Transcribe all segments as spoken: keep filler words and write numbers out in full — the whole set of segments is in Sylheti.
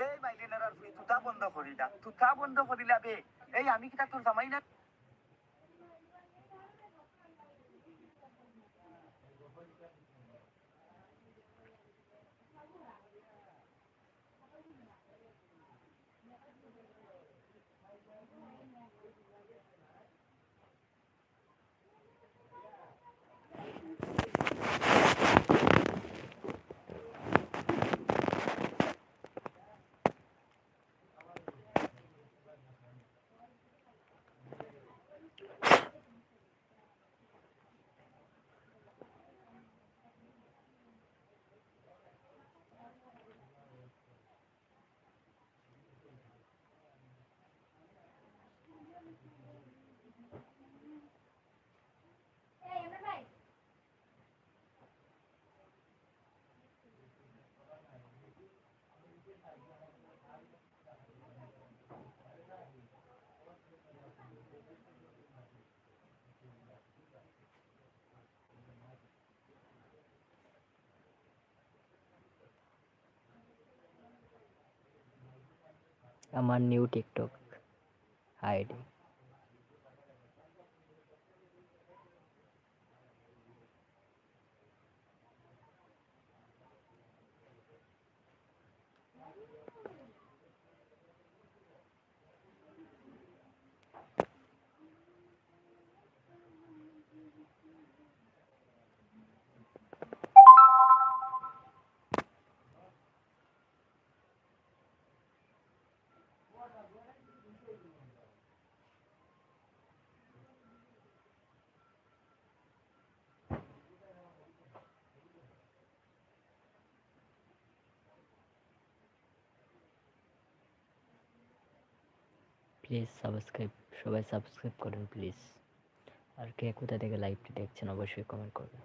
এই মাইলেনারার ফুড়ি, তুতা বন্ধ করিলা, তুতা বন্ধ করিলা বে। এই আমি কিতা তোর জামাই না? আমার new TikTok ID. Please subscribe, সবাই সাবস্ক্রাইব করুন প্লিজ। আর কে কোথা থেকে লাইভটি দেখছেন অবশ্যই কমেন্ট করবেন।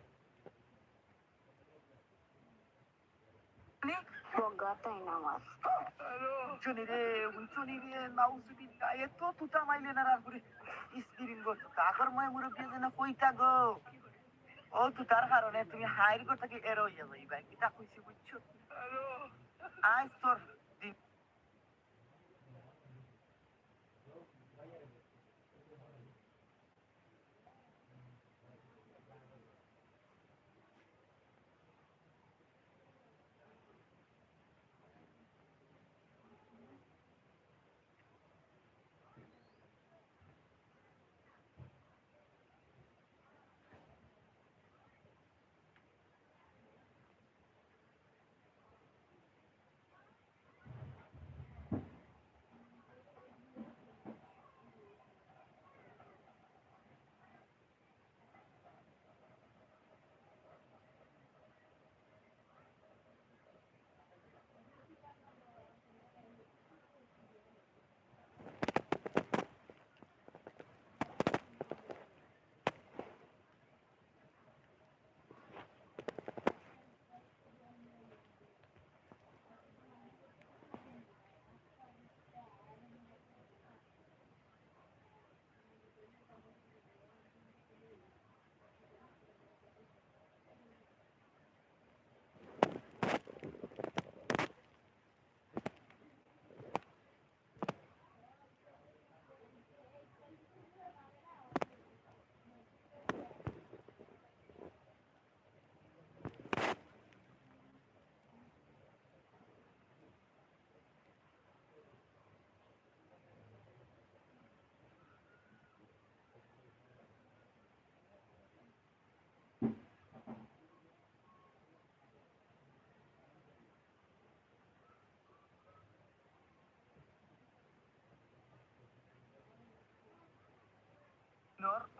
বগাতাই নামাজ। হুনছনি রে, হুনছনি রে, নাউজুবিল্লাহ। এত তুতা মাইলেনারার ফুড়ি। ইসগিরিন গো, তুতা আগর ময় মুরব্বি যেন কইতা গো। ও তুতার কারণে তুমি হাইর ঘর থাকি এর অইয়া যাইবায়। কিতা কইছি বুঝছো? আইজ তোর দিন।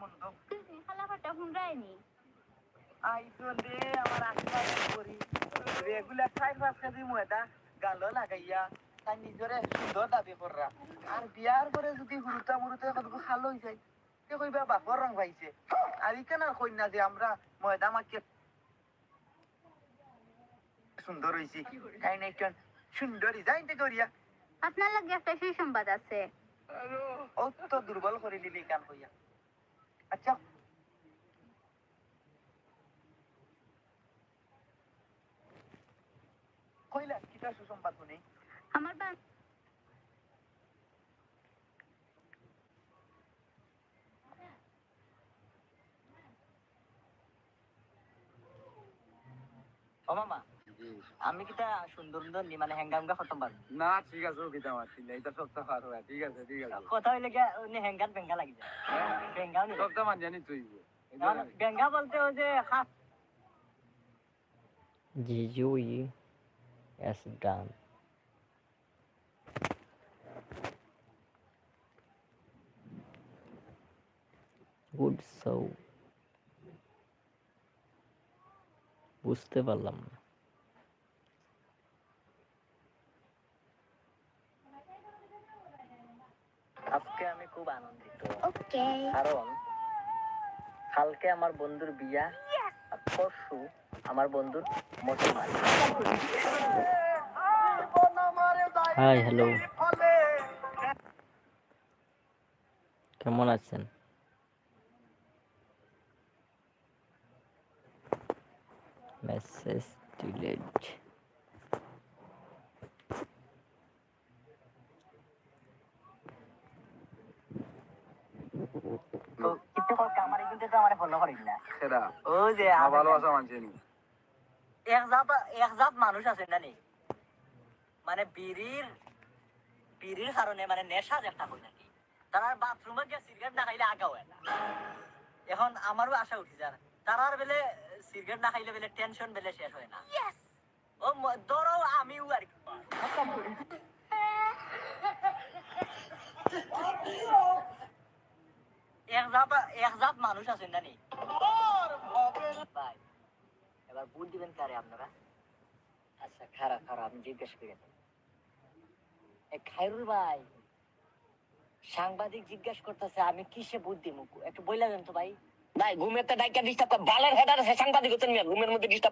মন্দ। তুই খালা ফাটা হুনরায়নি। আইসন রে, আমার আশীর্বাদ করি। রেগুলার চার পাঁচ কেজি ময়দা গালো লাগাইয়া, তাই নিজরে সুন্দর দাবি কররা। আর বিয়ার পরে যদি হুরুতা মুরুতা কতটুকু খালো হই যায়, তে কইবা বাপর রং পাইছে। আর ইখান আর কই না যে আমরা ময়দা মাখিয়া সুন্দর হইছি। তাই না, একজন সুন্দরী যাইতে করিয়া। আপনার লগে একটা সুসংবাদ আছে। ও তো দুর্বল করে দিলি কান কইয়া। আচ্ছা, কইলা, কিতা সুসংবাদ হুনি? আমার বা- ও মামা, জি। আমি কিতা সুন্দর সুন্দর নি মানে হেঙ্গা হেঙ্গা করতাম পারবো? না, ঠিক আছে, ও কিতা মারছি না, এটা সব তো পারো, ঠিক আছে, ঠিক আছে। কথা হইলে গিয়া উনি হেঙ্গাত বেঙ্গা লাগি যায়। হ্যাঁ। বেঙ্গা উনি। সব তো মানিয়া নিতে হইব। এই না, না, ধরনের। বেঙ্গা বলতে ওই যে হাত। G U E S done. Good show. বুঝতে পারলাম না। আজকে আমি খুব আনন্দিত। ওকে। কারণ কালকে আমার বন্ধুর বিয়া, আর পরশু আমার বন্ধুর মশামারি। High, hello. কেমন আছেন? Message delete. তো কিতা কর, আমারে কিন্তু তো আমারে follow করিস না। সেটা। ওই যে না, ভালোবাসা মানছে নি। এক জাত, এক জাত মানুষ আছে না নি? মানে বিড়ির, বিড়ির কারণে মানে নেশা যেটা হয় নাকি, তারার বাথরুমে গিয়া সিগারেট না খাইলে আগা হয় না। এখন আমারও আশা উঠি যার, তারার বেলে সিগারেট না খাইলে বেলে টেনশন বেলে শেষ হয় না। ও ম-, ধরো আমিও আর কি। এক জাত, এক জাত মানুষ আছে না নি? ভাই, এবার ভোট দিবেন কারে আপনারা? আচ্ছা, খারাপ, খারাপ, আমি জিজ্ঞেস করে দেখি। এ, খায়রুল ভাই, সাংবাদিক জিজ্ঞেস করতেছে, আমি কিসে ভোট দিমু? একটু বইলা দেন তো ভাই। ভাই, ঘুমের তো ডাইকা disturb করে, বালের header সে সাংবাদিক হচ্ছেন মিয়া, ঘুমের মধ্যে disturb